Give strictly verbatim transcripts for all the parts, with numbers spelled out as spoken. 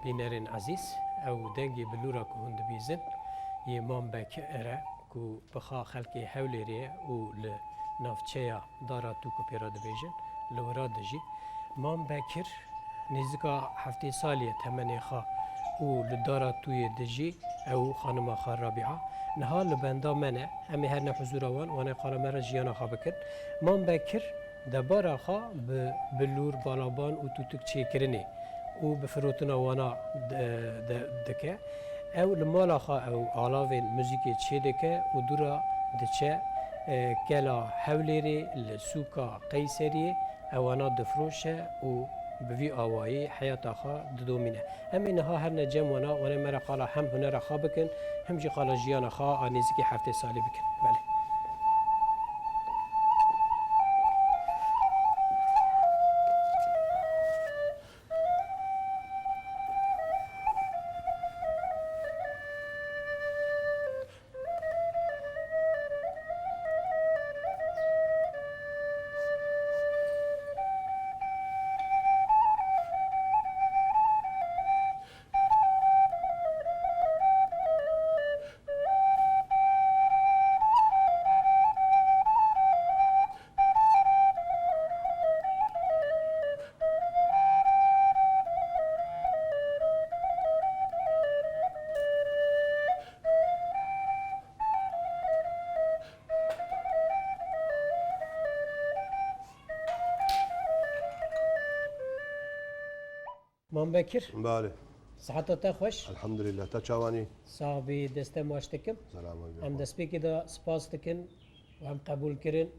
Bînerên ezîz, ew dengê bilûra ku hûn dibîzin, yê Mam Bekir e, ku bi xwe xelkê Hewlêrê ye û li navçeya Dara Tû ku pê re dibêjin, li wira dijî. Mam Bekir nêzîka heftê salî ye temenê xwe û li Dara Tûyê dijî, ew û xanima xwe Rabîa. Niha li benda me ne, em ê herne huzûra wan, wan ê qala me re jiyana xwe bikin. Mam Bekir debara xwe bi bilûr, balaban û tûtik çêkirinê û bi firotina wana di-, di-, dike. Ew li mala xwe ew alavên muzîkê çêdike û dû re diçe, e, kela Hewlêrê, li sûka Qeyseriyê ewana difiroşe û bi vî awayî heyata xwe didomîne. Em ê niha herne cem wana, wan ê me re qala hem hunera xwe bikin, hem jî qala jiyana xwe a nêzîkî heftê salî bikin. Belê. Mam Bekir. Belê. Siheta te xweş. Elhamdulillah. Te çawanî? Sax bî, deste maç dikim. Selam aleyküm. Em destpêkê de spas dikin û em qebûl kirin.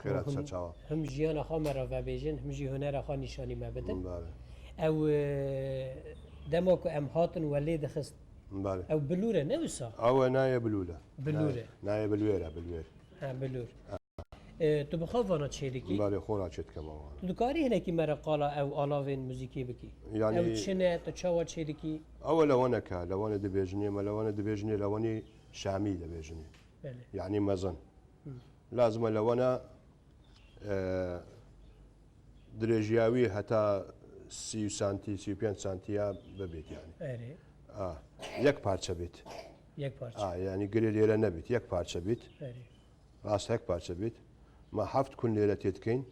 Xêra, û him, te çawa? Him jiyana xwe me re vebêjin, him jî hunera xwe nîşanî me bidin. Belê. Ew, e, dema ku em hatin we lê dixist. Belê. Ew bilûr e, ne wisa? Ew e, nayê bilûr e. Bilûr e. Nayê, nayê bilwêr e, bilwêr. Ha, bilûr. E, tu bi xwe vana çêdikî? Belê, xora çêdikem wana. Tu dikarî hinekî me re qala ew alavên muzîkê bikî? Yanî ew çi ne, tu çawa çêdikî? Ew e leweneke, lewenê dibêjinê, me lewenê dibêjinê, lewenê şamî dibêjinê. Belê. Yanî mezin. Hı. Lazim e lewene, e, dirêjiya wî heta sî santî, sî û pênc santiya bibêt yanî. Erê. A, yek parçe bêt. Yek parçe. A, yanî girê lêre nebêt, yek parçe bêt. Erê. Rast hek parçe bît. Ma heft kun lêre tê dikeyn.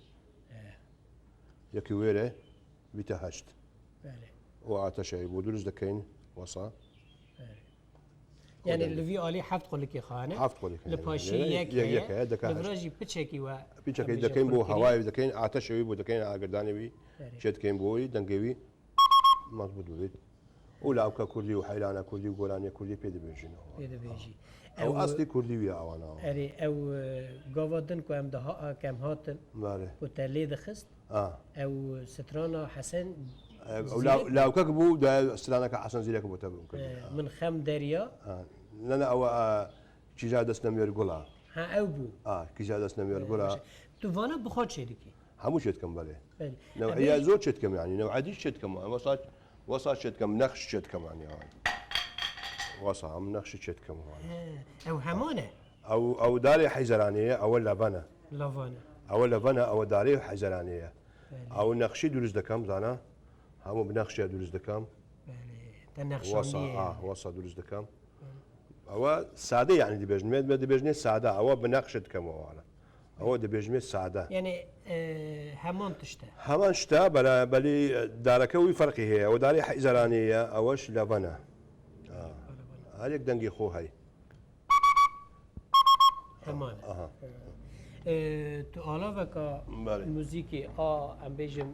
Eh. Yekî wêre bîte heşt. Belê. Û ateşeyî bû dirust dikeyn wesa. Belê. Yanî li vî alî heft qulikê xane. Heft qulikê xane. Li paşî yek, yek heye. Yek heye, dike heşt. Li vira jî piçekî we. Piçekî dikeyn bo hewayê dikeyn, ateşê wî bo dikeyn, agirdanê wî. Belê. Çê dikeyn bo wî, dengê wî mezbût bibît. Û lawka kurdî û heylana kurdî û goranê kurdî pê dibêjin. Pê dibêjî. Ew, ew aslî kurdî wî awana. Erê, ew, e, gava din ku em daha, ke em hatin, Belê. Ku te lê dixist, A. Ew strana Hesen Ew, ew Zîrek law-, lawkek bû, de straneke Hesen Zîrek bû te bû. E, min xem derya. A. Ne, ne, ew, e, kîja dest nemêr gula. Ha, ew bû. A, kîja dest nemêr gula. E, baş e. Tu vana bi xwe çê dikî? Hemû çê dikim, belê. Belê. New'iye zor çê dikim, yanî new'edî çê dikim. Wesa, wesa çê dikim, nexş çê dikim, yanî. Wesa, em nexşî çê dikim. He, ew heman e? Ew, ew darê Heyzeranê ye, ew levan e. Levan e. Ew levan e, ew darê Heyzeranê ye. Belê. Ew nexşî durust dikim, zana. Hemû bi nexşê durust dikim. Belê. Te Wasa, nexşandiye. Ah, wasa durust dikim. Ewa sade, yani dibêjin. Me, me dibêjinê sade. Ewa bi nexşê dikim ewana. Ewa dibêjinê sade. Yani, e, heman tişt e. Heman tişt e, bela, belî, e, dareke wî ferqî heye. Ew darê heyzeranê ye, ewa ji levan e. Ha. Bele, bele. Her yek dengê xwe heye. Heman e. Aha. E, tu alaveka Belê. Muzîkê a, em bêjin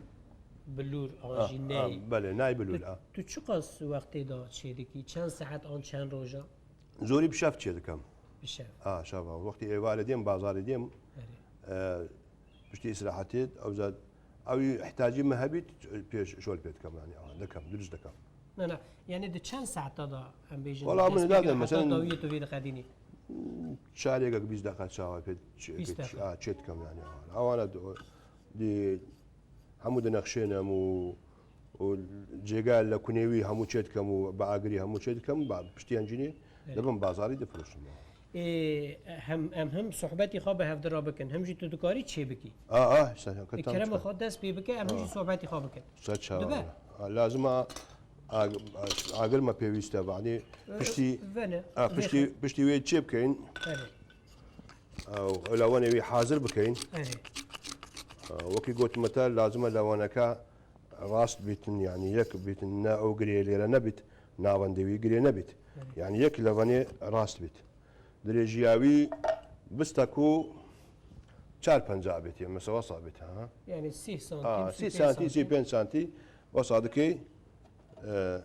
bilûr, an Ah, jî ah, ney. Belê, ney bilûr, Tu, ah. tu çiqas wextê de çêdikî? Çend saet an çend roja? Zorî bi şev çêdikim. Bi şev. Ha, şeva. Wextî êvarê dêm, bazarê dêm. Erê. E, piştî îsrahetê, ew zat, ew îhtiyacî me hebît, pêş şol pê dikim, yani, aha, dikim, durust dikim. Na, na. Yani di çend saeta da em bêjin Wala min dest pê nade, kir, heta mesela dawiyê tu vê diqedînî? Çarêgek bîst deqa çawa pê ç-, Bîst pê ç-, deqa. a, çê dikim, yani, aha. Ewana di, di Hemû dinexşênim û, û cêga lekunê wî hemû çê dikim û bi agirî hemû çê dikim, ba-, piştî yan cînî Evet. dibim bazarî difiroşim. Ê, hem, em him sohbetî xwe bi hevdira bikin, him jî tu dikarî çê bikî. A, a, işte, Ê, kerema xwe dest pê bike, em him jî sohbetî xwe bikin. Sa çawa. Dibe? A, lazim a, ag-, a, agir me pêwîst e, banî Ö, piştî, vene, a, piştî, vêxin. piştî wê çê bikeyin. Evet. Ew lewanê wî hazir bikeyin. Erê. Ew, wekî gotim te, lazim e lewaneke rast bîtin, yani yek bîtin, ne ew girê lêre nebît, navendê wî girê nebît. Erê. Yani yek levanê rast bît. Dirêjiya wî bista ku çar penca bît, ya mesela wesa bît, ha? Yani sî santîm, Aa, sî sî pênc santî, santîm. sî pênc santî, wesa dikey, e,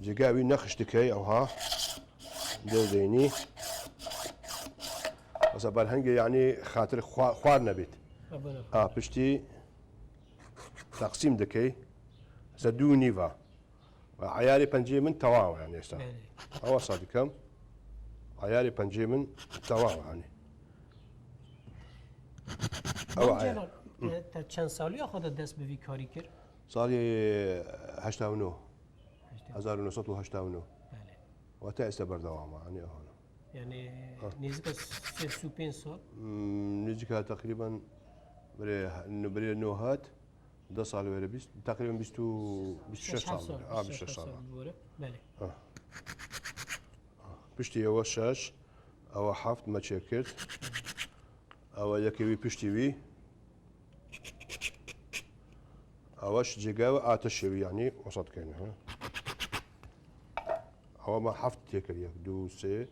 Cêga wî nexş dikey ewha. Dê deynî. Mesela berhengê, yani xatir xwa-, xwar nebît. Abone. A, piştî teqsîm dikey. Mesela du nîva. Ve ayarê pencê min tewam, yani êsta. Belê. Ewa sa dikim. Ayarê pencê min tewam, yani. Ewa Mam ayar. Celal, te çend saliya xwe de dest bi vî karî kir? Salê heşta û neh. Heşta. Hezar û neh sed û heşta û neh. Belê. Wate êsta berdewam e, hani ehana. Yani Ha. nêzîka sêsî û pênc sal. Hmm, nêzîka teqrîben birê, birê neh hat, deh sal were bîst, teqrîben bîst û, bîst û şeş sal. Şeş sal, Ha, bîst û şeş sal. Bore. Belê. Ha. Piştî ewa şeş, ewa heft me çêkird. Ewa yekê wî piştî wî. Ewa ji cêga wî ateşê wî, yanî wesat keyne, ha. Ewa me heft têkir, yek, du, sê,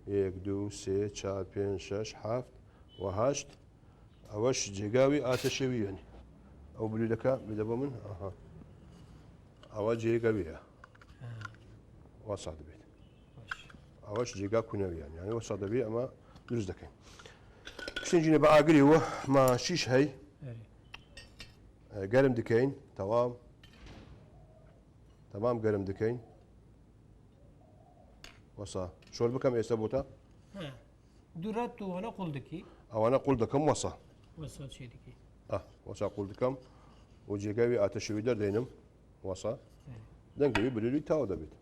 yek, du, sê, çar, pênc, şeş, heft û heşt. Ewa ji cêga wî ateşê wî, yanî. Ew bilûleke bide bo min, aha. Ewa cêga wî ye. Ha. Wesat dibêt. Baş. Ewa ji cêga kune wî, yanî. Yanî wesat dibê, ema durust dikeyn. Piştên cînê bi agirê we, ma şîş hey. Erê. E, germ dikeyn, tewam. Tewam germ dikeyn. Wesa. Şol bikem êsta bota? He. Du ret tu wana qul dikî. Ewana qul dikim wesa. Wesa çê dikî. Ah, wesa qul dikim. Û cêga wî ateşê wî derdeynim. Wesa. He. Dengê wî bilûlî taw debît.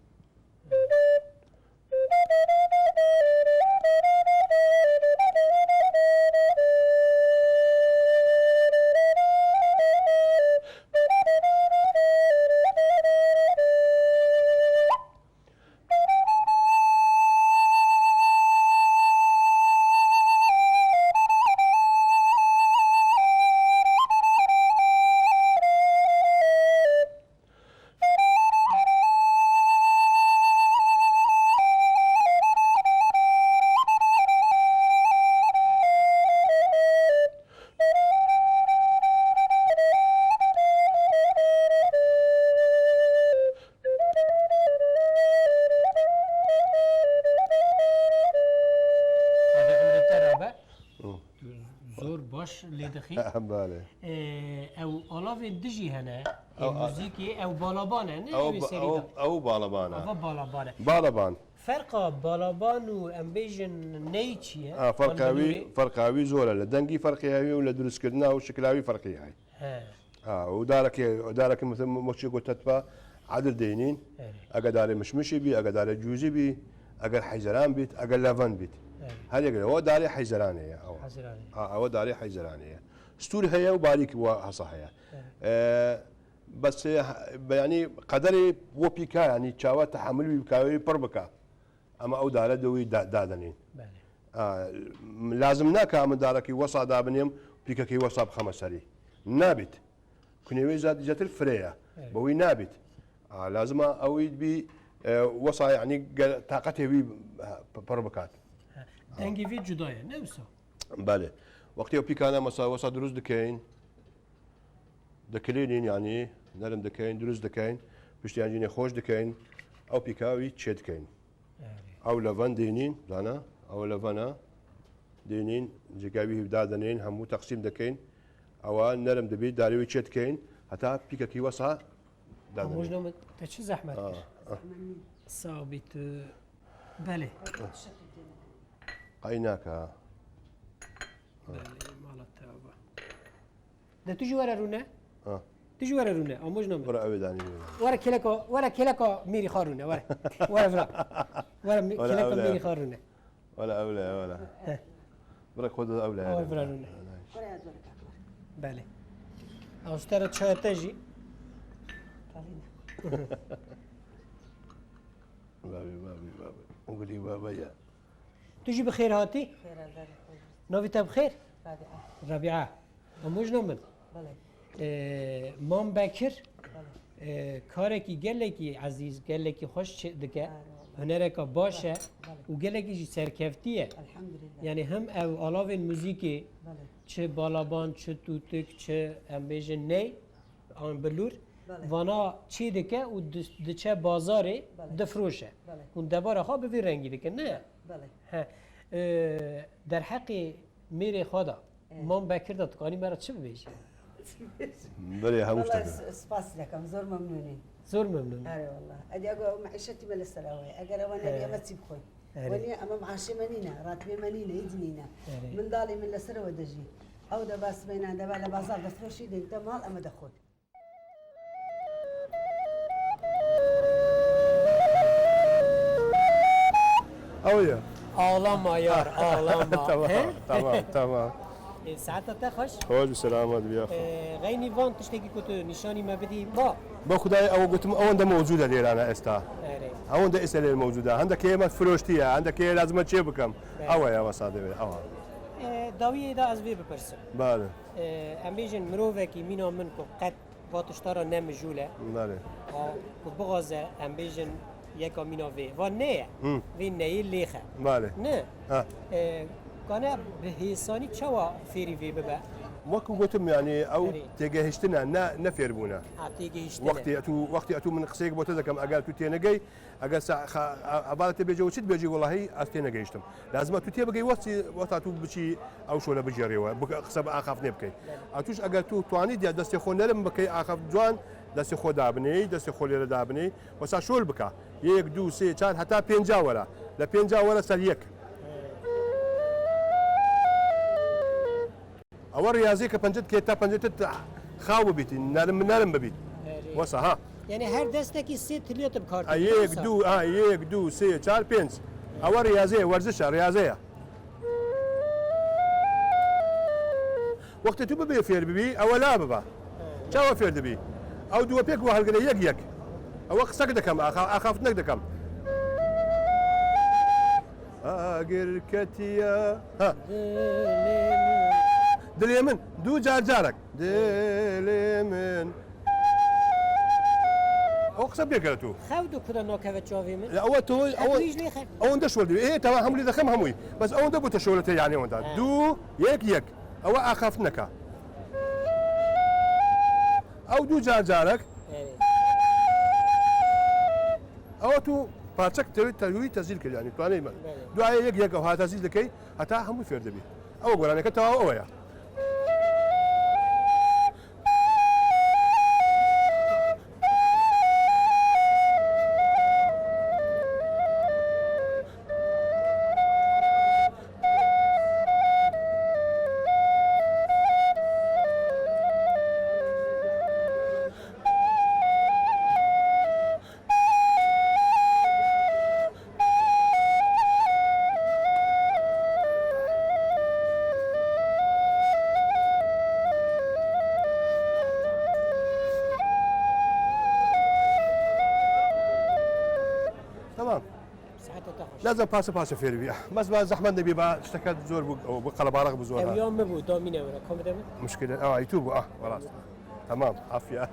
Hadi emrê te rabe. Hı. Zor baş lê dixî. Bale. Ee, ew alavên dijî hene. Ê Ew a- muzîkê ew balaban e, ne Ew ew ê ba-, serî ew, de. ew balaban e. Ava balaban e. Balaban. Ferqa balaban û em bêjin ney çi ye? Ha, ferqa An wî, bilûrê? ferqa wî zor e. Li dengî ferqê heye û li durustkirina û şikila wî ferqê heye. He. Ha, û darekê, darekê mesela moçê gotetba edil deynîn. Evet. Eger darê mişmişî bî, eger darê cûzî bî, eger heyzeran bît, eger levend bît. Evet. Her yek o darê Heyzeranê ye, ew. Heyzeranê. Ha, ew darê Heyzeranê ye. Stûr heye û barîk wa hesa heye. Evet. E, bes, e, ha-, be-, yanî qederê wo pîka, yanî çawa tehemil wî bika, wî pir bika. Ema ew dare de wî da-, dadenên. Belê. A, lazim nake em darekî wesa dabinêm, pîkekî wesa bixeme serî. Nabît. Kunê wê zat-, zêtir firê ye. Evet. Bi wî nabît. A, lazim e ew wî bî, e, wesa, yanî gel-, taqetê wî, e, p-, pir bikat. Ha. Dengê vê cuda ye, ne wisa? Belê. Wextê ew pîkane mesela wesa dirust dikeyn, dikilînîn, yanî nerim dikeyn, dirust dikeyn, piştî yan jî nê xweş dikeyn, ew pîka wî çê dikeyn. Erê. Ew leven dênîn, zana, ew levena dênîn, cêka wî hîv dadenên, hemû teqsîm dikeyn. Ewa nerim dibî, darê wî çê dikeyn, heta pîkekî wesa dadenên. Amojna min, te çi zehmet kir? Ah, ah. Sabît, e, belê. Qeynaka. Belê, mala te ava. De tu jî were rûne. Ha. Tu jî were rûne, amojna min. Were ew ê danî. Were kêleka, were kêleka mîrî xwe rûne, were. Were vira. Were mî-, were kêleka ew le. Mîrî xwe rûne. Were ew le, were. Heh. Bira xwe de ew le. Were vira rûne. Belê. Ew ji te re çaya te jî. Babî, babî, babî. Gulî baba ya. Tu jî bi xêr hatî. Xêr, Allah razı olsun. Navê te bi xêr? Rabia. Rabia. Amojna min. Belê. Ee, Mam Bekir, belê, ee, karekî gelekî ezîz, gelekî xweş çi-, dike. Belê, belê. Hunereka baş e, belê, belê, û gelekî jî serkeftî ye. Elhamdülillah. Yanî hem ew alavên muzîkê, belê, çi balaban, çi tûtik, çi em bêjin ney, an bilûr, belê, vana çê dike û di-, diçe bazarê, belê, difiroşe. Belê. Hûn debara xwe bi vî rengî dikin, ne? Belê. He. E, derheqê mêrê xwe de, e, Mam Bekir de tu kanî me re çi bibêjî? Belê, hemû tiştek. Wela, s-, spas dikim, zor memnûn im. Zor memnûn. Erê wela. Edi ego meîşetî me li ser ew e. Eger ewa nebî, he, em ê çi bixwin? Erê. Wenî em, em aşê me nîne, ratibê me nîne, hîç nîne. Erê. Min dalê min li ser ew e dejî. Ew de bas bêne, de le bazar destxweşî dên te mal, em ê dexwin. Ew ye. Ağlama yar, ağlama. Tamam, he? Tamam, tamam. E, saeta te xweş. Xweş bi selamet biya. E, xeynî van tiştekî ku tu nîşanî me bidî, ba? Ba Xwedayê ew gotim, ew hende mewcûd e lêrane esta. Erê. Ew hende êse lê mewcûd e. Hende kê me firoştiye, hende kê lazim e çê bikim. Erê. Ew e ya wesa divê, ew e. E, dawiyê de ez vê bipirsim. Bale. E, em bêjin mirovekî mîna min ku qet va tişta re ne mijûl e. Bale. A, ku bixwaze, em bêjin, yeka mîna vê. Va neye. Hı. Vê neyê lêxe. Bale. Ne? Ha. E, kane bi hêsanî çawa fêrî vê bibe? Wek ku gotim, yanî ew, erê, têgehiştin e, ne, ne fêrbûn e. Ha, têgehiştin e. Wextê tu, wextê tu min qiseyek bo te dikim, eger tu tênegey, Eger se-, xa-, a-, hevalê te bêje, "We çi dibêjî?" Welahî ez tênegehiştim. Lazim e tu têbigey, wextî, wexta tu biçî ew şole bijêrê we, bi-, qise bi axaftinê bikey. A tu jî eger tu twanî diya destê xwe nerim bikey, axaf ciwan destê xwe dabiney, destê xwe lêre dabiney. Wesa şol bika. Yek, du, sê, çar, heta pênca were. Le pênca were ser yek. Ewa riyazê ke pencet ke ta pencet xaw bibîtî, nerim bi nerim bibît. Erê. Wesa, ha. Yani her destekî sê tiliya te bi kar tîne. Ha, yek, du, ha, yek, du, sê, çar, pênc. Ewa riyazê, werziş e, riyaze ye. Wextê tu bibê fêr bibî, ewa la biba. Çawa fêr dibî? Ew duwe pêk wa hilgire yek yek. Ewa qisek dikem, axa-, axaftinek dikem. Agir ketiye. Ha. Dilê min. Dilê min. Du car carek. Dilê min. O qise pêkere tu. Xew de kuda nakeve çavê min. Ya, ewa tu, ewa, tu hîç lê xe- ewa de şol diyor. E, tamam, hemû lê dexem hemû. Bes ewa de bu te şol te yani onda. He. Du, yek, yek. Ewa axaftineka. Ew du car carek. Evet. Ewa tu parçek te-, te-, wî tezîl kir, yani, tu anî me. Evet. Duayê yek yek ew ha tezîl dikey, heta hemû fêr dibî. Ew goraneke tewa ew ya. Ez ê pase pase fêr bî. Bes ba zehmet nebî, ba tişteke zor bû, bû qelebalix bû zor. Ew ha. Ya min bû, da mîne were, ka bide min? Muşkile, ew, tu bû, ah, xelas. Tamam, afiye.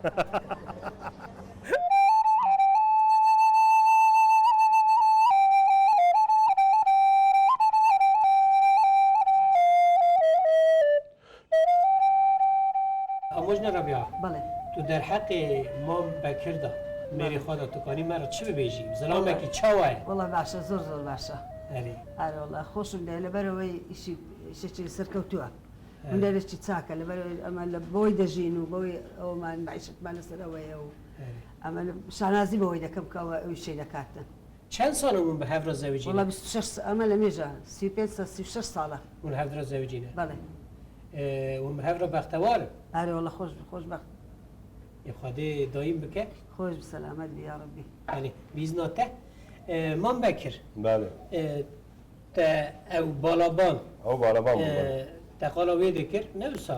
Amojne Rabia. Belê. Tu derheqê Mam Bekir de, mêrê Belê. Xwe de, tu kanî me re çi bibêjî? Zilamekî Belê. Çawa ye? Wela baş e, zor zor baş e. Erê. Erê wela, xweş im lê, li ber wê îşî, îşekî serkewtû ye. Erê. Hunerê çî çak e, li ber wê em li bo wê dejîn û bo wê ew me meîşet me li ser ew ye û Erê. em li şanazî bo wê dekim ka ew, ew şey dekatin. Çend sal e hûn bi hev re zewicî ne? Wela bîst û şeş sa-, em li mêja, sî û pênc sa-, sî û şeş sal e. Hûn hev re zewicî ne? Belê. Ee, hûn bi hev re bextewar in? Erê, wela xweş, xweşbext. Ê Xwedê dayîm bike. Xweş bi selamet bî, ya Rebbî. Belê, bi îzna te. Ee, Mam Bekir. Belê. Ee, Te ew balaban. Ew balaban bû, Ee, belê. Te qala wê dikir, ne wisa?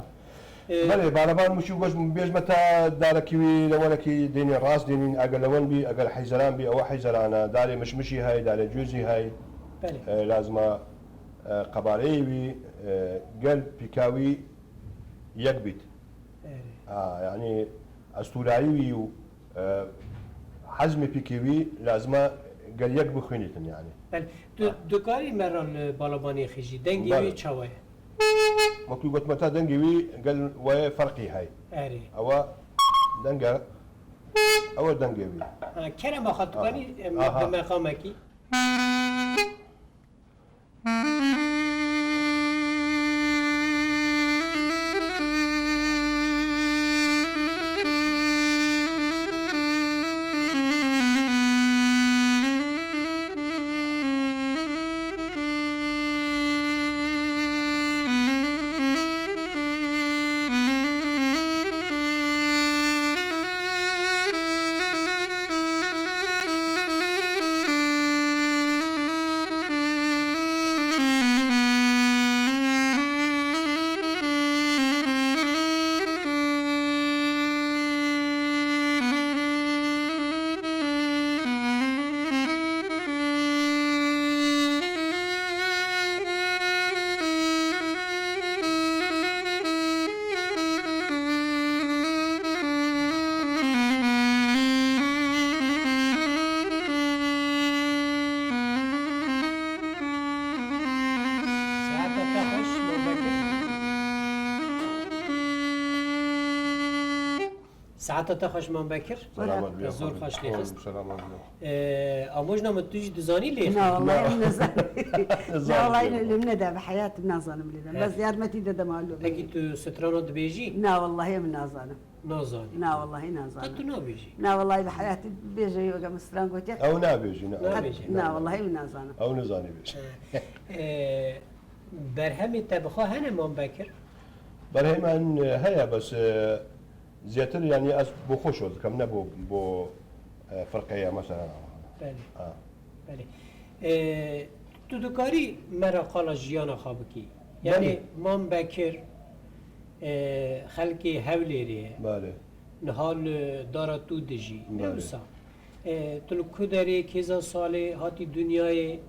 Ee, Belê, balaban min çû goş, bêjme te darekî wî, lewenekî dênî rast dênîn, eger lewen bî, eger heyzeran bî, ew heyzeran e, darê mişmişî hey, darê cûzî hey. Belê. Ee, lazima, e, qebareyê wî, e, gel pîka wî yek bît. Erê. Ha, yanî estûrayî wî û, e, hezmê pîkê wî lazima gel yek bixwînîtin yanî. Belê. Tu, Ha. tu karî me re li balabanê xijî. Dengê Belê. wî çawa ye? Wekî gotime te dengê wî gel wayê ferqî hey. Erê. Ewa denge, ewa dengê wî. Ha, kerema xwe tu Ha. kanî, e, Aha. bi meqamekî. Saeta te xweş, Mam Bekir. Saeta te xweş, Mam Bekir. Selamet bî, Zor xweş lê xist. Selamet bî. Ee, amojna min tu jî dizanî lê xist? Na, wellahî em nizanim. Na, wellahî em nizanim. Lê min nede, bi heyatî em nizanim lê de. Bes yarmetî de dema lo. Pekî tu strana dibêjî? Na, wellahî em nizanim. Nazanî. Na, wellahî nizanim. Qet tu nabêjî? Na, wellahî bi heyatî bêje weke min stran gotiye. Ew nabêjî, ne. Nabêjî. Na, wellahî em nizanim. Ew nizanî bêje. Ee, ee, berhemê te bi xwe hene, Mam Bekir? Berhemê min, e, heye, bes, e, zêtir, yanî ez bo xwe şo dikim, ne bo, bo, e, firqeya mesela. Belê. Ha. Belê. E, tu dikarî me re qala jiyana xwe bikî? Yanî Belê. Mam Bekir, e, xelkê Hewlêrê ye. Belê. Niha li dara tu dijî. Ne Belê. wisa? E, tu li ku derê, kêza salê hatî dinyayê,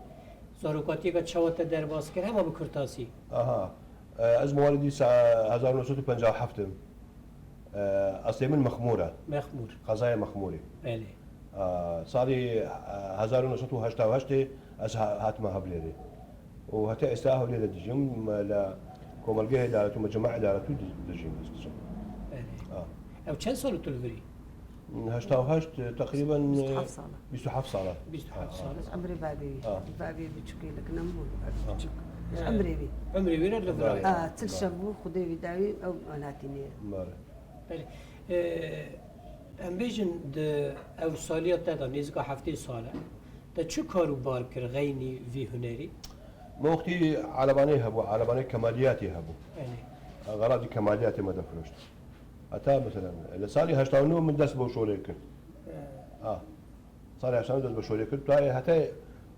zarokatiyeke çawa te derbas kir, hema bi kurtasî? Aha. E, ez mewalidî sa-, hezar û neh sed û penca û heft im. E, eslê min Mexmûr e. Mexmûr. Qezaya Mexmûrê. Belê. E, salî, e, hezar û neh sed û heşta û heştê ez ha-, hatime Hewlêrê. Û heta êsta Hewlêrê dijîm, me le komelgehê îdaretû, me cema îdaretû di-, dijîm, ez dijîm. Belê. Ha. Ew çend sal tu li vir î? Heşta û heşt, teqrîben, Bîst û heft sal e. Bîst û heft sal e. Bîst û heft sal e. Ji emrê bavê wî. Ha. Bavê biçûkê li kin bû, biçûk. Ji emrê wî. Emrê wî re li vir e. Ha, çil şev bû, Xwedê wî dawî ew hatî nê. Belê. Belê. Ee, em bêjin di ew saliya te de nêzîka heftê sal e. Te çi kar û bar kir xeynî vî hunerî? Me wextî elebanê hebû, elebanê kemaliyatê hebû. Belê. Xelatî kemaliyatê me defiroşt. Heta mesela li salî heşta û neh min dest bo şolê kir. He. Ha. Salî heşta û neh dest bo şolê kir. Tu heta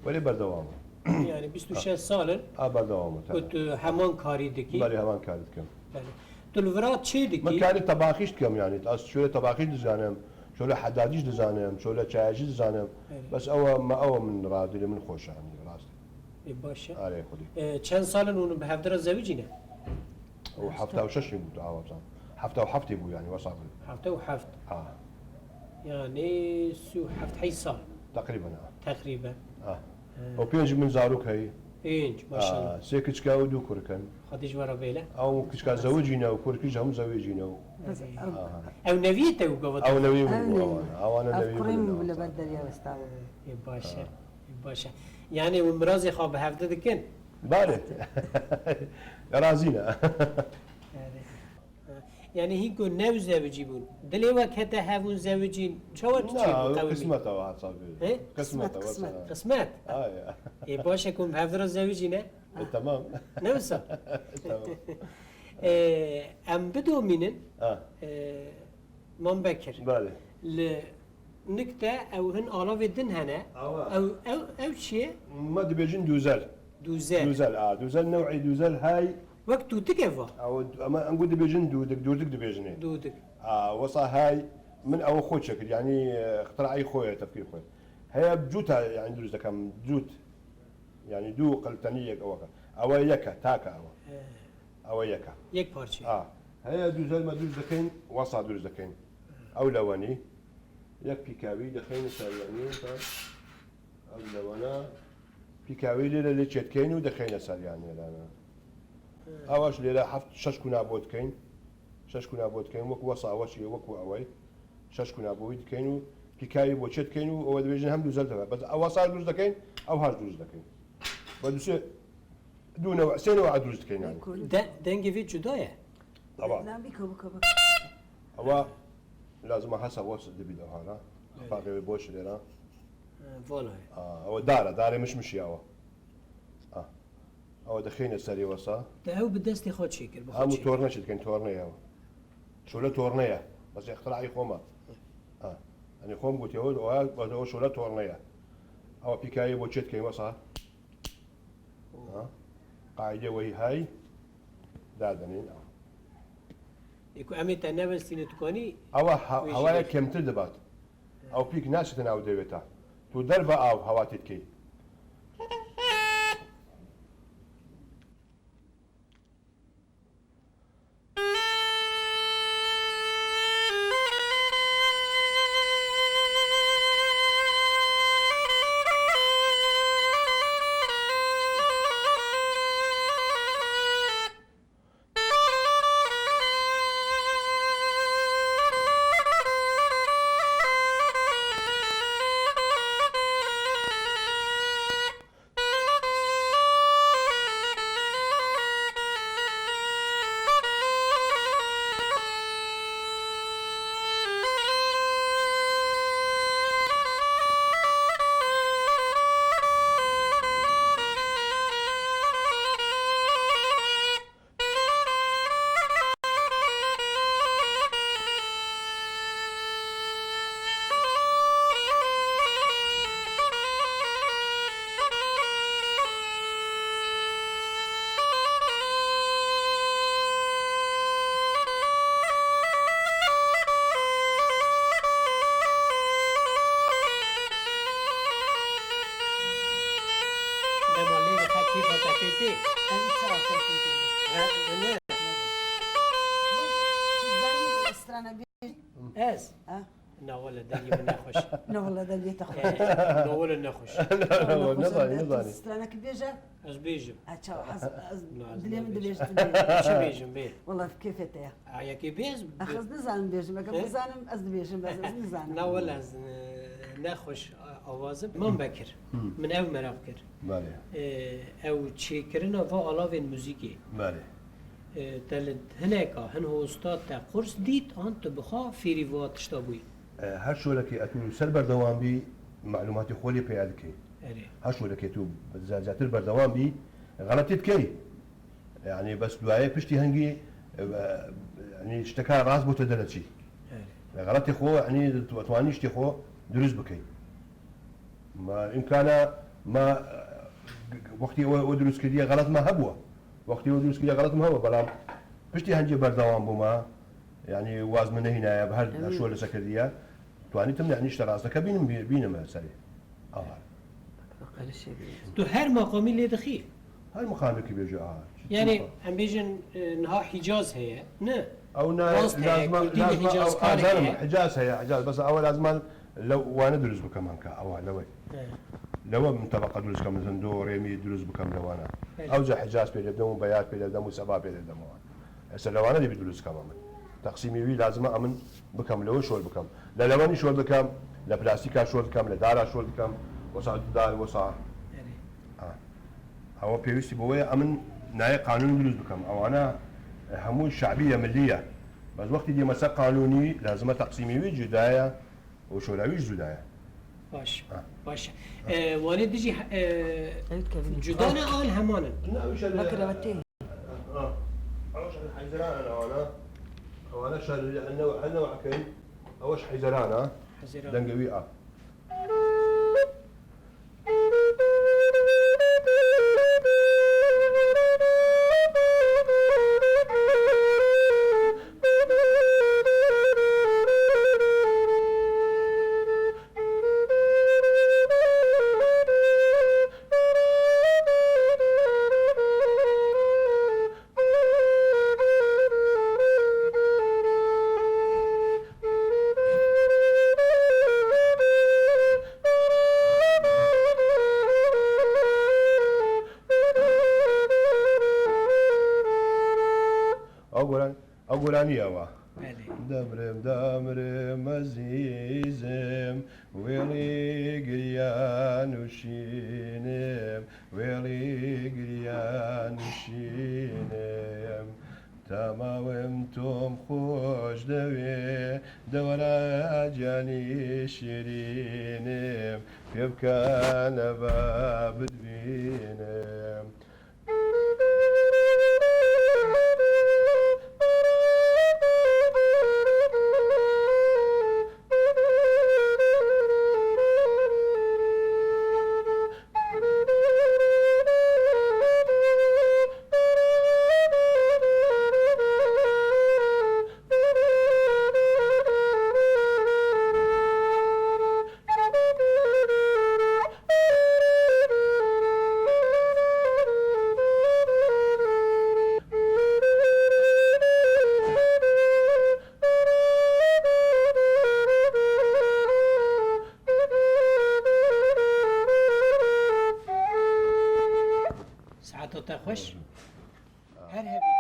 welê berdewam e. Yani bîst û şeş sal in. Ha, berdewam e, tabii. Ku tu heman karî dikî. Belê, heman kar dikim. Belê. Tu li vira çê dikî? Min karî tebaxîş dikim yani. Ez şolê tebaxîş dizanim, şolê hedadîş dizanim, şolê çayajî dizanim. Belê. Bes ew e, me ew e min radî min xweş e, yani rast. E, baş e. Arê xwedî. E, çend sal in hûn bi hevdira zewicî ne? O hefta û şeş bû tu awa çand. Hefta û heft bû yani, wesa bû. Hefta û heft. Ha. Yani sî û heft heyş sal. Teqrîben, ha. Teqrîben. Ha. He. O pênc min zarok heye. Pênc, maşallah. Ha, sê kiçka û du kurik in. Xwedî ji we re bêle. Ew kiçka zewicî ne û kurikî ji hemû zewicî ne û. Bes, Aha. Ew neviyê te û gava te? Ew neviyê min bû, ew ne. Ewana Ev neviyê kurê min min bû bû, leber derya westa bû. E, baş e. Baş e. Yani hûn mirazê xwe bi hevde dikin? Bale. Razî ne. Yani, ha. Yani hîn ku new zewicî bûn. Dilê we kete hev hûn zewicîn. Çawa tu çêbû qewimî? Qismet e, hat sabî. He? Qismet e, qismet. Qismet? Ay. Ê, baş e ku hûn bi hevdira zewicî ne? E, tamam. Ne wisa? Tamam. E, em bidomînin. Ha. E, Mam Bekir. Bale. Li nik te ew hin alavê din hene. Awa. Ew, ew, ew çi ye? Me dibêjin dûzel. Dûzel. Dûzel, a, dûzel, new'ê dûzel hay. Wek tûtik e va? Ew, em, em got dibêjin dûdik, dûdik dibêjin ê. Dûdik. A, wesa hay, min ew xwe çekir, yanî, e, ixtiraî xwe ye, tefkîr xwe. Heye cûta, yanî, dirust dekem, cût. Yanî, dû qil tenî yek ew e. Ew e yek e, tak e ew e. He. Ew e yek e. Yek parçe. A. Heye dûzel me dirust dikin, wesa dirust dikin. Ew lewenî. Yek pîkewî dixin ser yanî, ta ew lewana. Pîkewî lêre lê çêdikeyn û dixeyne ser yanî lana. He. Ew aş lêre heft, şeş kuna bo dikeyn. Şeş kuna bo dikeyn, wek wesa ew çi ye, wek ew ey. Şeş kuna bo wî dikeyn û pîkayê bo çêdikeyn û ew dibêjin hem dûzel dibe. Bes ew wesa dûz dikeyn, ew haş dûz dikeyn. Bes dûsê dû newe, sê newe dûz dikeyn yanî. De-, dengê vî cuda ye? Tamam. Na, biko, biko, biko. Ewa lazima hesa wes dibî de hara. Evet. Faqê wê boş lêra. He, vala ye. A, ewa dara, darê mişmiş ya ewa. A. Ew dixîne serî wesa. Te ew bi destê xwe çêkir, bi xwe Hemû çêkir. Torne çêdikin, torne ye ew. Şole torne ye. Bes ixtiraî xwe me. Ha. Yanî xwe me gotiye, o, o, o şole torne ye. Ew pîkayê bo çêdikên wesa. Ha. Qaîdê weyî hay. Dadenên ew. Ê ku em ê te nevestîne tu kanî Ewa ha-, wê jî hewaya vekî. Kemtir dibat. Ew pîk naşite nav dêvê te. Tu derve av hewa tê dikey. Dema lê dixe kêfa te pê tê. Em çawa te pê tê? He, ne? Zanî strana bê- Ez? Ha? Na wele dengê min nexweş. Na wele dengê te xweş. Eh, na wele nexweş. Na wele nexweş. Nizanî, nizanî. Stranekî bêje. Ez bêjim. Ha, çawa, ez, ez, dilê min dibêje, tu bêje. Çi bêjim, bê? Wele kêfê te ya. Ha, yekê bê ez. Ax, ez nizanim bêjim, eger bizanim, ez dibêjim, ez, ez nizanim. Na wele ez, e, nexweş, e, awazim. Mam Bekir. Hı. Min ev meraq kir. Belê. E, ew çêkirina va alavên muzîkê. Belê. E, te li hineka, hin hosta te qurs dît, an tu bi xwe fêrî va tişta bûyî? E, her şolekê tu ser berdewam bî, malûmatê xwe lê peyda dikey. Erê. Her şolekê tu zêdetir berdewam bî, xeletê dikey. Yani bes duayê piştî hingî, e, yani şteka rast bo te dere çî. Erê. Xeletê xwe, yani tu, tu anî ştê xwe dirust bikey. Ma îmkana ma, e, wextî we, we dirust kiriye, xelet ma hebû. Wextî we dirust kiriye, xelet ma hebû. Belam piştî hingî berdewam bûma. Yani waz min nehînaye, bi her, her şolê sekiriye. Twanîtim, yani işte rasteke bînim, bî-, bînim serê. Aha. Tu her maqamî lê dixî. Her maqamekî bêje a. Yanî em bêjin, e, niha Hicaz heye, ne? Ew ne, Rast heye, lazima, Kurdî li lazima Hicaz ew kar azan heye. Hicaz heye, Hicaz. Bes ew lazima lew wane dirust bikim anka, ewa lewe. He. Lewe min tebeqa dirust bikim, zindo, rêmî dirust bikim lewana. Belê. Ew ca Hicaz pê lê bidim û Beyat pê lê bidim û Seba pê lê bidim wan. Esa lewana dê bi dirust bikim min. Teqsîmî wî lazima min bikim, lewe şol bikim. Le lewanî şol bikim, le plastîka şol dikim, le dara şol dikim. Wesa dar, wesa. Belê. Ha. Ewa pêwîstî bi wê ye, em in nayê qanûn dirust bikim. Ewana, e, hemû şe'bî ye, millî ye. Bes wextî dê me ser qanûnî, lazim e teqsîmê wî cuda ye û şola wî jî cuda ye. Baş. Ha. Baş. E, wanê dijî, e, Ew dikevin. Cuda ne an heman in? Ne, ew şer, Bakir, ew tê. Ha. Ew şer heyzeran in ewana. Ewana şer, ene, ene wakin. Ew şer heyzeran, ha. Heyzeran. Dengê wî a. Ew goran, ew goranî ye wa. Belê. Demrêm, demrêm ezîzim, wêlî giryan û şînim. Wêlî giryan û şînim, temawim tom xweş dewê, dewra canî şirînim, pê bike nebe bidbînim. Saeta te xweş. Her hebî.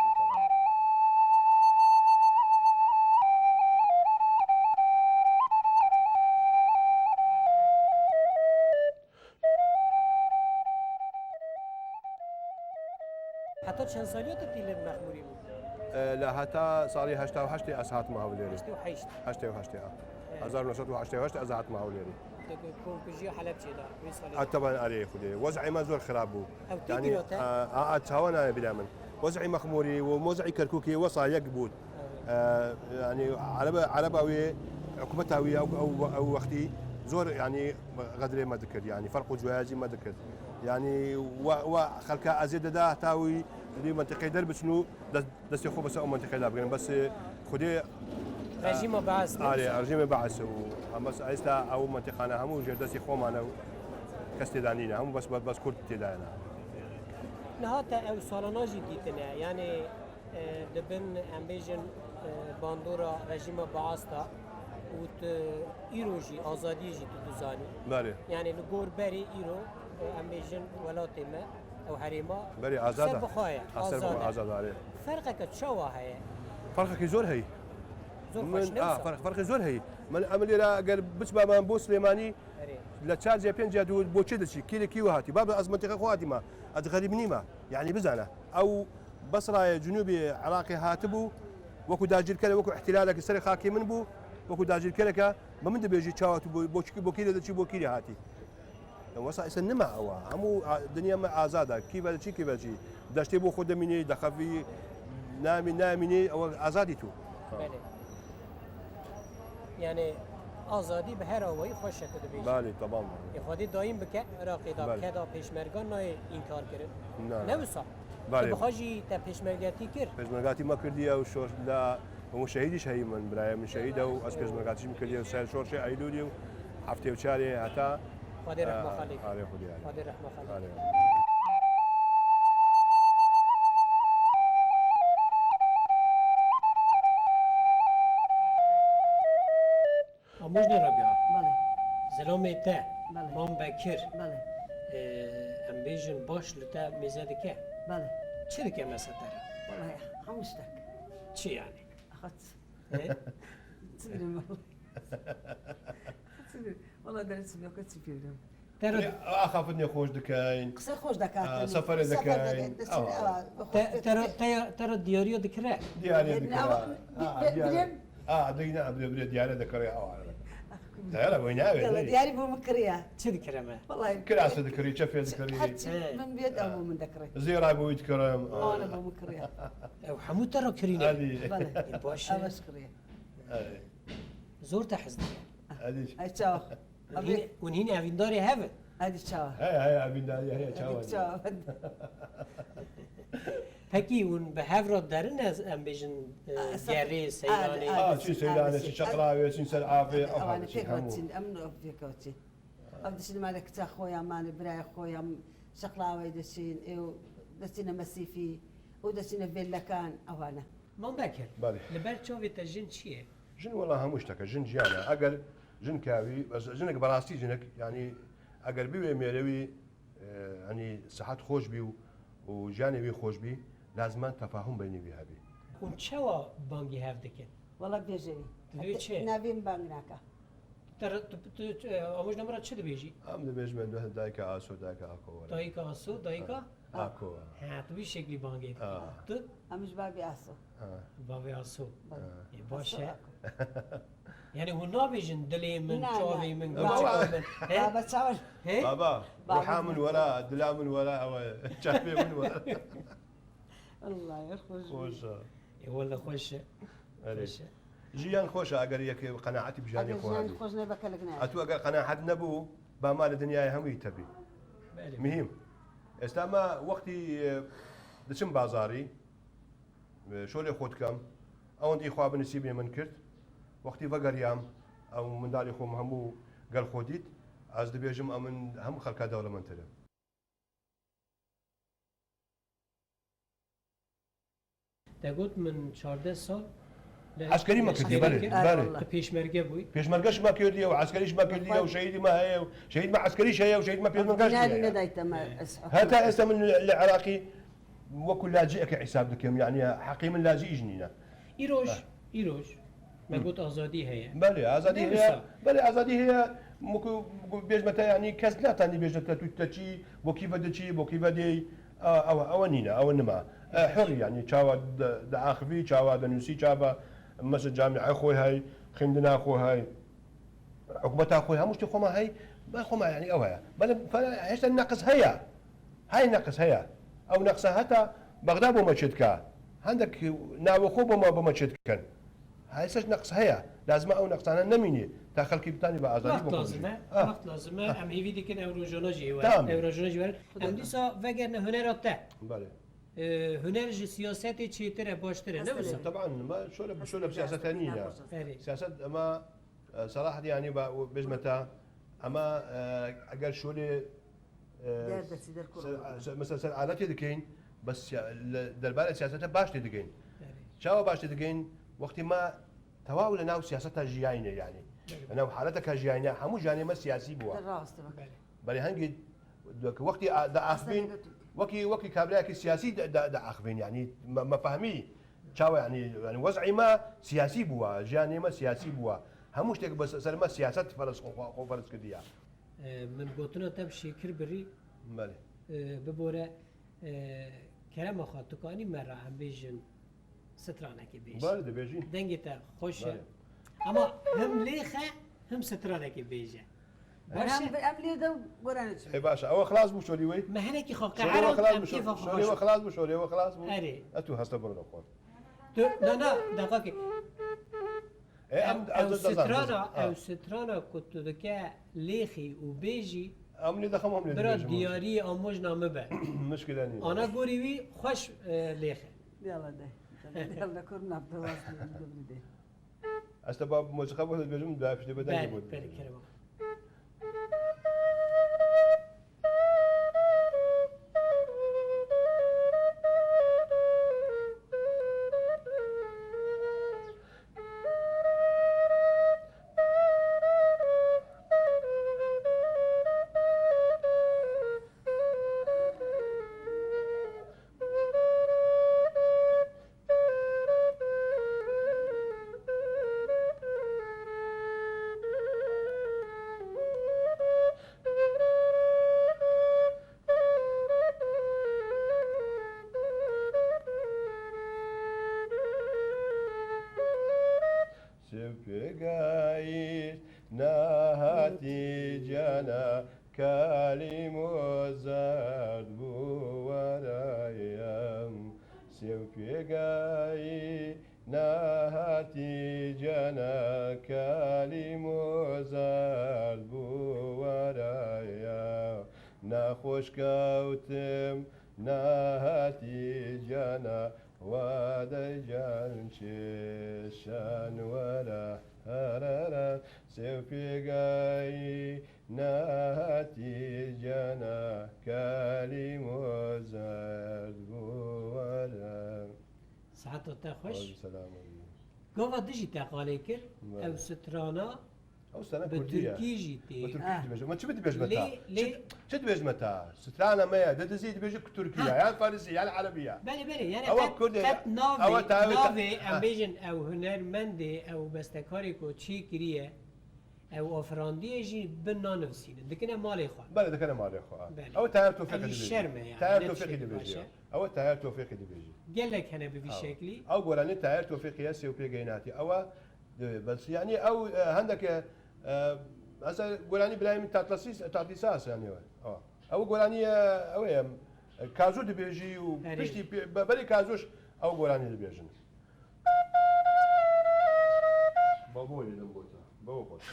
Heta çend saliya tu tî li Mexmûrî bû? E, li heta salî heşta û heştê ez hatime Hewlêrê. Heştê û heşt. Heştê û heştê, ha. Evet. Hezar û neh sed û heştê û heşt ez hatime Hewlêrê. Di komkujiya Helepçê de, wê salê de. A, teban erê Xwedê. Wez'ê me zor xirab bû. Ew tê dîrot e? A, a, a, çawa nayê bila min. Wez'ê Mexmûrî û wez'ê Kerkûkê wesa yek bû. Evet. E, yanî, ereba, ereba wê, hikûmeta wê ew, ew, ew wextî zor, yanî, xedrê me dikir, yanî, ferq û cuyayê me dikir. Yanî, we, we xelka ezê dida heta wî di mentiqeyê derbiçin û des-, destê xwe bi ser ew mentiqeyê de bigirin. Bes, e, Xwedê, e, Rejîma Beas, ne? Arê, rejîmê Beas û em bes êsta ew mentiqane hemû jêr destê xwe mane û kes tê de nîne. Hemû bes, bes, bes Kurd tê de ne. Niha te ew salana jî dîtine, yanî, e, di bin, em bêjin, e, bandora rejîma Beas de û tu îro jî azadiyê jî tu dizanî. Belê. Yanî li gor berê îro, e, em bêjin welatê me, ew herêma Berê azad e. Ser bi xwe ye, Ha, ser bi xwe azad e. Azad, arê. Ferqeke çawa heye? Ferqekî zor heye. Zor Min, xweş ne a, wisa? Ferq, ferqê zor heye. Min, em lêre eger biçba me bo Silêmanî, Erê. Li çar cê pênc cê tu bo çi diçî? Kî li kî we hatî? Baba ez mentiqê xwe hatî me. Ez xerîb nîme. Yanî bizane. Ew Basrayê Cinûbê Iraqê hatibû, wekû dagirkerek, wekû îhtîlalekî serê xakê min bû, wekû dagirkereke bi min dibêjî çawa tu bo, bo çi, bo kî lê diçî, bo kî lê hatî? Wesa îse nima ewa. Hemû a, dinya me azad e. Kî ve çî, kî ve çî. Deştê bo xwe dimînî, dexefî, namî-, namînî, ew azadî tu. Belê. Yanî azadî bi her awayî xweş e tu dibêjî. Belê, tamam. Ê Xwedê dayîm bike Iraqê de, Belê. Keda pêşmergan nayê înkar kirin. Na, na. Ne wisa? Belê. Tu bi xwe jî te pêşmergetî kir? Pêşmergetî me kirdiye û şor la Hûn şehîdî şehîd min, birayê min şehîd e û ez pêşmergatî jî min kiriye ser şorşê Eylûlî û heftê û çarê heta Xwedê rehma xalê. Xalê Xwedê, alê. Xwedê rehma xalê. Alê. Amojne Rabia. Belê. Zilamê te, Belê. Mam Bekir. Belê. Ee, em bêjin baş li te mêze dike. Belê. Çi dike mesela te re? Welahi, hemû ştek. Çi yani? Ahat. He? Çi bileyim vallahi. Çi bileyim. Vallahi derim çi yok, çi bileyim. Te re Ê, axaftinê xweş dikeyn. Qise xweş dike, Aa, tenê. Seferê Sefer dikeyn. Dike, deçin, Awa. Awa, Te, xweş te re, dike. Te, te re diyariya dikire? Diyariya Yerine dikire. Ama Ha, bi-, diyariya. Bilim. Ha, diyne, bile, bile diyariya dikire, awa. Diyariya, bu ne abi, Yalla, ne? Diyari bu mu kiriya? Çi dikire me? Vallahi. Kirası dikire, çefê dikire. Her çi He. Min biyet Ha. Abu min dikire. Zira bu it kirim. Ana bu mu kiriya. Ew hemû te re kirîne. Hadi. Bale. E, baş e. Avaş kiriya. Hadi. Zor te hez dike. Hadi. Ay çawa. Hûn hîn, hûn hîn evîndarê hev in? Hadi çawa. He, he, evîndarê, he, çawa. Hadi çawa. Pekî hûn bi hev re derin ez, em bêjin, e, Aa, saf-, gerê, hadi, seyranê? hadi, Aa, çin hadi, seyranê, çin hadi. Çeqrawê, çin ser avê, Hadi, av avanê hadi, çin pêk hemû. Çin, em ne pêk çin. Ev diçin malê kiça xwe ya, malê birayê xwe ya, şeqlawê diçin, ew diçine mesîfî, ew diçine vêlekan, ewana. Mam Bekir, Belê. Li ber çavê te jin çi ye? Jin wela hemû ştek e. Jin jiyan e. Eger jin kevî, ez, jinek berastî jinek, yanî eger bî wê mêrê wî, e, yanî sihet xweş bî û, û jiyanê wî xweş bî, lazim e tefahum beynê wî hebî. Hûn çawa bangî hev dikin? Wela bêje wî. Divê çi? Navê min bang naka. Te re, tu, tu, tu, e, amojna min re çi dibêjî? Em dibêjin me dayika Aso, dayika Ako were. Dayika Aso, dayika? Ha, Ako. Ha, tu vî şeklî bangê dikî. Ha. Tu? Em ji bavê Aso. Ha. Bavê Aso. Bavê. Ha. E, baş Aso e. Ako. Yani hûn nabêjin dilê min, Na, na. çavê min, Baba. Gulçika min. He? Baba çawa? He? Baba, Baba ruha min çawa? Were, dila min were, ew e, çavê min were. Allah ya, xweş. Xweş e. E, wele xweş e. Erê. Xweş e. Jiyan xweş e, eger yek qenaetî bi jiyanê Eger xwe jiyan hebî. Xweş nebe, kelik ne. A tu eger qenaet nebû, ba malê dinyayê hemû yî tebî. Belê. Muhîm. Êsta me wextî, e, diçim bazarî, e, şolê xwe dikem, ewandî xwe bi nisîbê min kir. Wextî vegeriyam, ew mindalê xwe min hemû gel xwe dît, ez dibêjim, em min hemû xelka dewlemendtir in. Te got min çardeh sal li Eskerî me kir, eskerî belê, kir. Belê. Tu pêşmerge bûyî. Pêşmerge ji me kir diye û eskerî ji me kir diye û şehîdî me heye û şehîd me eskerî heye û şehîd me pêşmerge jî heye. Nedayte me ez hukûmet. Heta êsta min li, li Iraqî wekû laciyeke hesab dikim, yanî heqê min lacî jî nîne. Îroj, Heh. Îroj, Me Hı. got azadî heye. Belê, azadî Ne heye. wisa? Belê, azadî heye. Muku, muku bêjme te, yanî kes natanî bêje te tu te çî, bo kî ve diçî, bo kî ve dêy. A, ew, ew nîne, ew nima. E, hur, yanî çawa de, de axivî, çawa de nûsî, çawa mesela camîa xwe hey, xindina xwe hey, hikûmeta xwe, hemû tiştê xwe ma hey, be xwe ma, yanî ew heye. Belê, fe-, hêşta neqis heye. Hey neqis heye. Ew neqisa heta Bexda bo me çêdika. Hendek navê xwe bo me, bo me çêdikin. Hêşta neqis heye. Lazim e ew neqisane nemînî. Ta xelkî bitanî be azadî Wext bo lazim e. xwe. Ha. Wext lazim e. Ha. Em hêvî dikin ew rojane jî were. Tamam. Ew rojane jî were. Em dîsa vegerine hunera te. Belê. Ee, huner ji siyasetê çêtir e, baştir e, ne wisa? Taban, ma şöyle, şöyle bi siyasete nîne. Erê. Siyaset ema E, Selahaddin, yanî ba, û bêjme te, ema, e, eger şolê, e, Der de çi der ser, kurulur. ser, mesela ser aletê dikeyin, bes siya-, li derbarê siyasete baş tê dikeyin. Belê. Çawa baş tê dikeyin? Wextî me tewaw li nav siyaseta jiyayne, yanî. Belê. Li nav haleteka jiyayne, hemû jiyanê me siyasî bûwa. Rast e. Belê. Belê hengî wextî a-, diaxivîn, Aslında wekî, wekî kabrayekî siyasî di-, di-, diaxivîn, yanî me, me fehmî. Çawa, yanî, yanî wez'î me siyasî bûwa, jiyanê me siyasî bûwa. Hemû ştek bi ser me siyaset ferz, xwe, xwe, xwe ferz kirdiya. E, min gotina te bi şêkir birî. Belê. E, bibore, e, kerema xwe, tu kanî me re em bêjin stranekê bêj. Belê, dibêjin. Dengê te xweş e. Belê. Ama him lêxe, him stranekê bêje. Baş e. Em, em lê de goranê çi? E, baş e. Ew xilas bû şolî wê? Me hinekî xwe Şolê we qehera, xilas em bû, kêfa xwe şolê xweş. we xilas bû, şolê we xilas bû. Erê. E, tu heste birine xwe. Tu, na, na, deqakê. E, em, Ew, ew ez de strana, dizan. Ha. Ew strana ku tu dike lêxî û bêjî, Em lê dixem, em lê bira dibêjim, diyarî amojna min be. Mişkile nîne. Ana gorî wî xweş, e, lêxe. Yalla de. Yalla kur nabde waz de. Ez te ba muzîka bo dibêjim, da piştê be dengê Belê, bo. Belê, kerem. Pêgayî nehatî cana kalîmo zerd bû werayem. Sêw pêgayî nehatî cana kalîmo zerd bû weraya. Nexweş kewtim nehatî cana Wadey can çêşan were herere sêw pêgayî nehatî cana kalîmo zerd bû were. Saeto te xweş. Aleyküm selam. Gava dijî te qalê kir, Bale. Ew strana Ew strana bi kurdî ye. Tirkî jî tê. Bi tirkî jî dibêje. Ma çi dibêjme ta? Lê, lê Çi, çi dibêjme ta? Strana me ye. Di dizî dibêje ku tirkî ye. Ha. Yan farisî, yan erebî ye. Belê, belê. Yani ewa qet, kurd e. Qet navê, ewa ta, ewa ta, navê, em ha. Bêjin ew hunermendê, ew bestekarê ku çê kiriye, ew afirandiye jî bin nanivîsînin. Dikine malê xwe. Belê, dikine malê xwe. Belê. Ew Tahir Tofîqî dibêje. Şerm e yani. Tahir Tofîqî dibêje. Ew Tahir Tofîqî dibêje. Gelek hene bi vî şeklî. Ew goranî Tahir Tofîqî ye, sêw pêgeyî nehatî. Ewa Divê, bes, yanî ew, e, hendeke, e, mesela goranî birayê min Tatlıses-, Tatlıses, yanî ew, ew. Ew goranî, e, ew ê, e, Kazû dibêjî û Erê. Piştî pê-, be-, berî Kazûş ew goranî dibêjin. Babo yê din bota. Babo bota.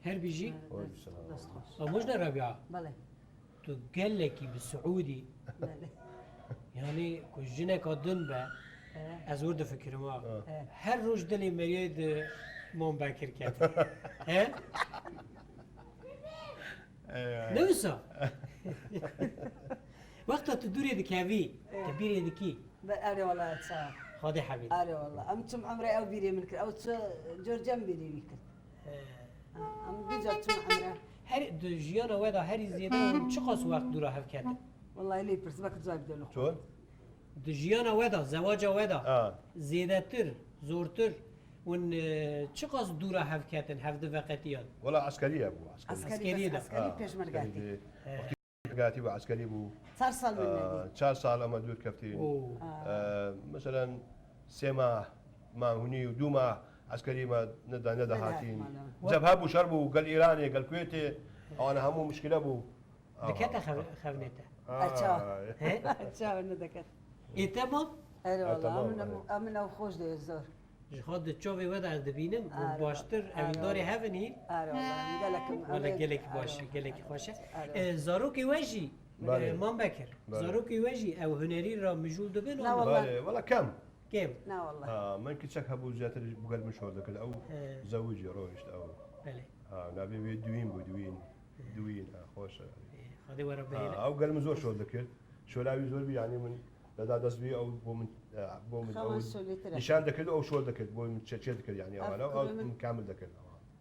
Her bijî. Oy, selam. Dest xweş. A, Mojna Rabia. Belê. Tu gelekî bi Siûdî. Belê. Yani ku jineka din be, He. Ez wir difikirim ha. He. Her roj dilê meriyê di Mam Bekir ket. He? Eyvallah. Ne wisa? Wexta tu dûrê dikevî, He. Tu bîrê dikî. Be, erê wala ça. Xwedê hebî. Erê wala. Em çim emre ew bîrê min kir. Ew çi cor cem bîrê wî kir. He. Ha, em du car çûn emre. Her, di jiyana we de herî zêde hûn çiqas wext dûra hev ketin? Wallahî lê pirs, wek cayb de li xwe. Çon? Di jiyana we de, zewaca we de Ha. Zêdetir, zortir hûn, e, çiqas dûra hev ketin, hev di veqetiyan? Wala eskerî ye bû, eskerî. Eskerî, Eskerî bes, de. Eskerî Ha, pêşmerge eskerî tê. De. He. Wextî pêşmerge tî bû. Çar sal min Ha, mendî. Çar sal ema dûr keftin. Oo. Ha. E, meselen sê mah, mah hûnî û du mah eskerî me neda-, nedahatîn. Nedahat mala. Cebhe bû, şer bû, gel Îranê, gel Kuwêtê, ana hemû muşkile bû. Dikete Aha. xev-, xevnê te? Ay. Eça. He? Eça ne deket. Ê te mam? Erê Ha, wala, tamam, amin, evet. Amin ew xweş de zor. Ji xwe di çavê we de ez dibînim, hûn Erê wala. Baştir Erê evîndarê wala. Hev in hîn. Erê wala, gelek em Wala ew ê gelek Erê baş, wala. Gelek xweş e. Erê wala. E, zarokê we jî, Belê. E, Mam Bekir, Belê. Zarokê we jî ew hunerî re mijûl dibin Na an? Wala. Belê, wala kem. Kêm. Na wala. Ha, min kiçek hebû zêdetir bi gel min şol dikir. Ew He. Zewicî, roşt ew. Belê. Ha, navê wê Duwîn bû, Duwîn. He. Duwîn, ha, xweş e. He, Xwedê we re Ha, bihêle. Ew gel min zor şol dikir. Şola wî zor bî, yanî min deda dest bî, ew bo min, e, bo min Xewa ew şolê tire. Nîşan dikir, ew şol dikir, bo min çê, çê dikir, yanî Ev ew, ew kurê min min kamil dikir.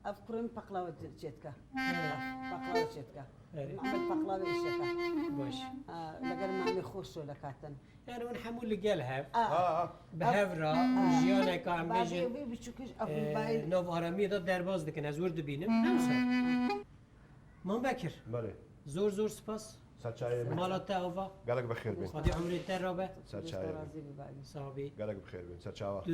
Ev kurê min paqlawa çê dike. He. Paqlawa çê dike. Erê. Min paqlawê îşe ke. Baş. Ha, leger me xweş şole katin. Yani hûn hemû li gel hev. Ah. Ha, ha. Bi hev re, Ah. Jiyaneka em Bavê bêjin, wî biçûk, e, ev bayî. Nav aramiyê de derbas dikin, ez wir dibînim. Hemşe. Mam Bekir. Belê. Zor zor spas. Serçayê min. Mala te ava. Gelek bi xêr bin. Xwedî umrê te rabe. Serçayê min. Razî be. Sax bî. Gelek bi xêr bin. Serçawa. Tu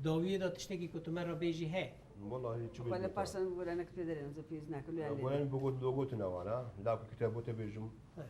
dawiyê de tiştekî ku tu me re bêjî heye? Wallahî çi bêjim. Xwe li paşan gorenek pê derê, ez pêz nakim. Ya, gorenek bigot, lo gotin ewan, ha. La ku kitabo te bêjim. He.